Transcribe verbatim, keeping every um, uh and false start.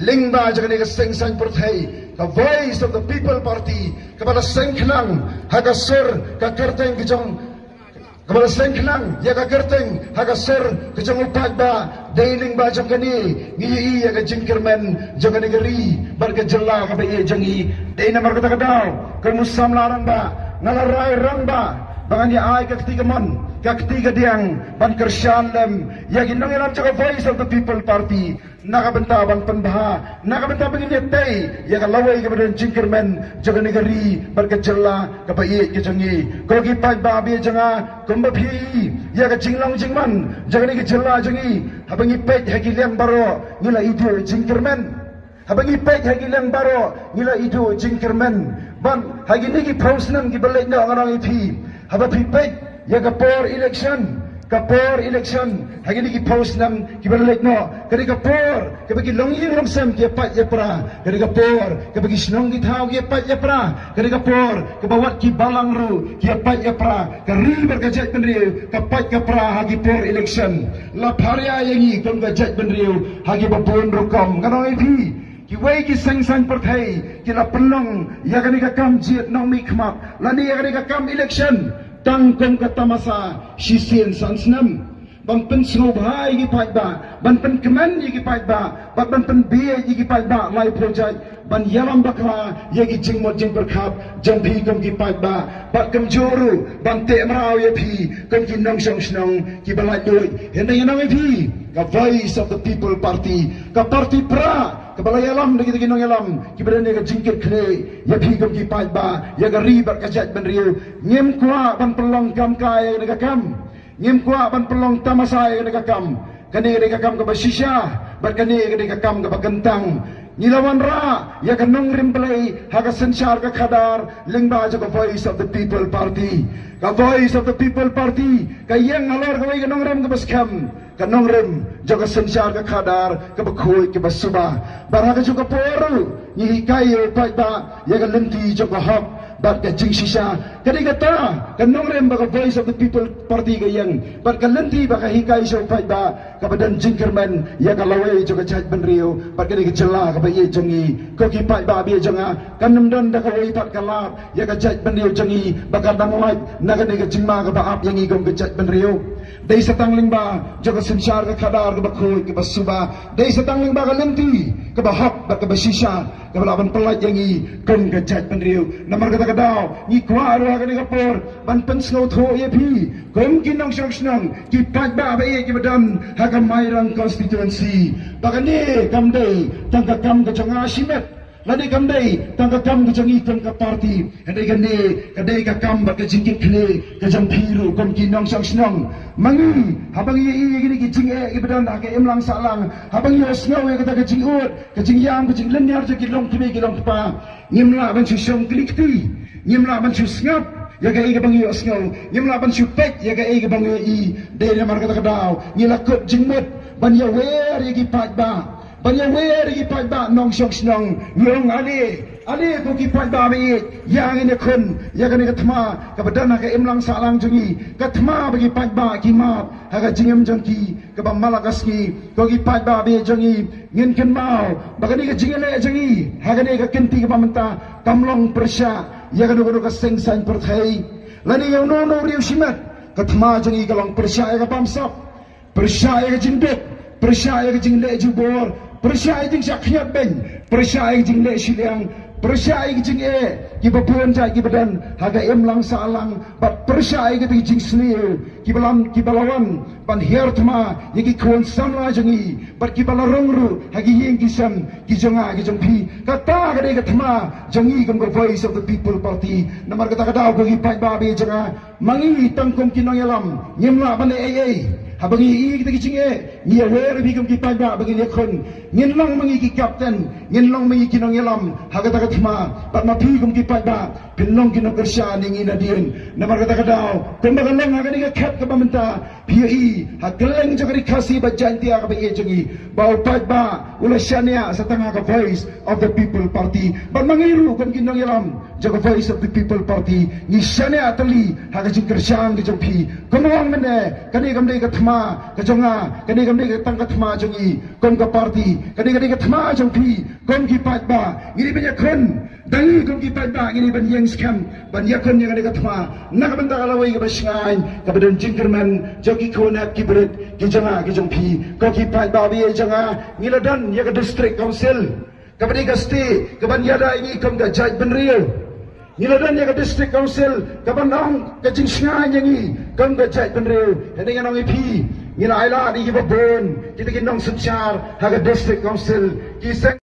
Lyngba jong kane ka seng saiñ pyrthei, ka Voice of the People Party, kaba la seng khnang ha ka sur ka kyrteng ka jong, kaba la seng khnang ïa ka kyrteng ha ka sur ka jong u paidbah. Dei lyngba jong kane ngi ïohi ïa ka jingkyrmen jong kane ka ri bad ka jylla kaba ïeit jong ngi. Dei namar kata ka daw, kum u samla rangbah, nga la rai rangbah ba ngan ïa ai ka kti kamon, ka kti kadiang ban kyrshan lem ïa ki nongïalam jong ka Voice of the People Party na ka bynta ban pynbha, na ka bynta ba ngin ïa tei ïa ka lawei kaba don jingkyrmen jong kane ka ri bad ka jylla kaba ïeit ka jong ngi. Ko ki paidbah ba ïeit jong nga, kumba phi ïa ka jinglong jingman jong kane ka jylla jong ngi, haba ngi peit ha ki liang baroh ngi la iduh jingkyrmen. Haba ngi peit ha ki liang baroh ngi la iduh jingkyrmen. Bad ha kine ki phew snem kiba leit noh, nga ong ïa phi, haba phi peit ïa ka por election, ka por election ha kine ki phew snem kiba leit noh, ka dei ka por kaba ki longïing longsem ki ïa pait ïa pra, ka dei ka por kaba ki shnong ki thaw ki ïa pait ïa pra, ka dei ka por kaba wat ki balang ruh ki ïa pait ïa pra. Ka ri bad ka jaitbynriew ka pait ka pra ha ki por election. La pharia ïa ngi kum ka jaitbynriew ha kiba bun rukom. Nga ong ïa phi, kiwei ki seng saiñ pyrthei ki la pynlong ïa kane ka kam jied nongmihkhmat lane ïa kane ka kam election tang kum ka tamasa shisien san snem, ban pynsngewbha ïa ki paidbah, ban pynkmen ïa ki paidbah, bad ban pynbieit ïa ki paidbah laiphew jait, ban ïalam bakla ïa ki jingmut jingpyrkhat jong phi kum ki paidbah, bad kumjuh ruh ban teh mraw ïa phi kum ki nongshong shnong kiba laitluid. Hynrei nga ong ïa phi, ka Voice of the People Party, ka party pra kaba la ïalam da kita ki nongïalam kiba don ïa ka jingkitkhlieh ïa phi kum ki paidbah, ïa ka ri bad ka jaitbynriew. Ngim kwah ban pynlong kam kai ïa kane ka kam. Ngim kwah ban pynlong tamasa ïa kane ka kam. Kane ka dei ka kam kaba shisha bad kane ka dei ka kam kaba kyntang. Ngi la wanrah ïa ka nongrim Blei ha ka synshar ka khadar lyngba jong ka Voice of the People Party. Ka Voice of the People Party ka ïeng halor kawei ka nongrim kaba skhem, ka nongrim jong ka synshar ka khadar kaba khuid kaba suba. Bad ha kajuh ka por ruh ngi hikai ïa u paidbah ïa ka lynti jong ka hok bad ka jingshisha. Ka dei kata ka nongrim ba ka Voice of the People Party ka ïeng, bad ka lynti ba ka hikai sha u paidbah kaba don jingkyrmen ïa ka lawei jong ka jaitbynriew bad ka dei ka jylla kaba ïeit jong ngi. Ko ki paidbah ba ïeit jong nga, kan ym don da kawei pat ka lad ïa ka jaitbynriew jong ngi ba kan dang lait na kane ka jingma kaba ap ïa ngi kum ka jaitbynriew. Dei sa tang lyngba jong ka synshar ka khadar kaba khuid kaba suba. Dei sa tang lyngba ka lynti kaba hok bad kaba shisha kaba lah ban pyllait ïa ngi kum ka jaitbynriew. Namar kata ka daw ngi kwah ruh ha kane ka por ban pynsngewthuh ïa phi kum ki nongshong shnong, ki paidbah ba ïeit kiba don ha ka Mairang constituency, ba kane kam dei tang ka kam ka jong nga shimet, lane kam dei tang ka kam ka jong ngi kum ka party. Hynrei kane ka dei ka kam bad ka jingkitkhlieh ka jong phi ruh kum ki nongshong shnong. Ma ngi, haba ngi ïohi ïa kine ki jingeh kiba don ha ka imlang sahlang, haba ngi ïohsngew ïa kata ka jingud, ka jingïam, ka jinglynñiar jong ki longkmie ki longkpa, ngim lah ban shu shong kli kti, ngim lah ban shu sngap ïa kaei kaba ngi ïohsngew, ngim lah ban shu peit ïa kaei kaba ngi ïohi. Dei namar kata ka daw ngi la kup jingmut ban ïawer ïa ki paidbah, ban ïawer ïa ki paidbah nongshong shnong. Ngi ong ale, ale ko ki paidbah ba ïeit, ïa ngin ïakhun ïa kane ka thma kaba don ha ka imlang sahlang jong ngi, ka thma ba ki paidbah ki map ha ka jingim jong ki kaba man la ka sngi. Ko ki paidbah ba ïeit jong ngi, ngin kynmaw ba kane ka jingïaleh jong ngi ha kane ka kynti kaba mynta kam long pyrshah ïa kano kano ka seng saiñ pyrthei lane ïa uno uno u riew shimet. Ka thma jong ngi ka long pyrshah ïa ka bamsap, pyrshah ïa ka jingduk, pyrshah ïa ka jingleh jubor, pyrshah ïa ka jingshah khñiot beiñ, pyrshah ïa ka jingleh shiliang, pyrshah ïa ka jingeh kiba bun jait kiba don ha ka imlang sahlang, bad pyrshah ïa kita ki jingsniew kiba lam, kiba la wan ban hiar thma ïa ki khun samla jong ngi, bad kiba la rung ruh ha ki ïing ki sem ki jong nga ki jong phi. Kata ka dei ka thma jong ngi kum ka Voice of the People Party. Namar kata ka daw ko ki paidbah ba ïeit jong nga, ma ngi tang kum ki nongïalam ngim lah ban leh ei ei. Haba ngi ïohi kita ki jingeh, ngi ïawer ïa phi kum ki paidbah ba ngin ïakhun. Ngin long ma ngi ki captain, ngin long ma ngi ki nongïalam ha kata ka thma. Bad ma phi kum ki paidbah phin long ki nongkyrshan ïa ngi nadien. Namar kata ka daw, kumba ka long ha kane ka khet kaba mynta, phi ïohi ha kylleng jong ka Ri Khasi bad Jaiñtia kaba ïeit jong ngi, ba u paidbah u la shaniah sa tang ha ka Voice of the People Party. Bad ma ngi ruh kum ki nongïalam jong ka Voice of the People Party, ngi shaniah tylli ha ka jingkyrshan ka jong phi. Kum ong mynne, kane kam dei ka thma ka jong nga, kane kam dei ka tang ka thma jong ngi kum ka party, kane ka dei ka thma jong phi kum ki paidbah. Ngi dei ban ïakhun, da ngi kum ki paidbah ngi dei ban ïeng skhem ban ïakhun ïa kane ka thma na ka bynta ka lawei kaba shngaiñ, kaba don jingkyrmen jong ki khun ki brit ki jong nga ki jong phi. Ko ki paidbah ba ïeit jong nga, ngi la don ïa ka District Council kaba dei ka state kaban ïada ïa ngi kum ka jaitbynriew. Ngi la don ïa ka District Council kaban ong ka jingshngaiñ ïa ngi kum ka jaitbynriew. Hynrei ngan ong ïa phi, ngi la ailad ïa kiba bun kita ki nongsynshar ha ka District Council, ki seng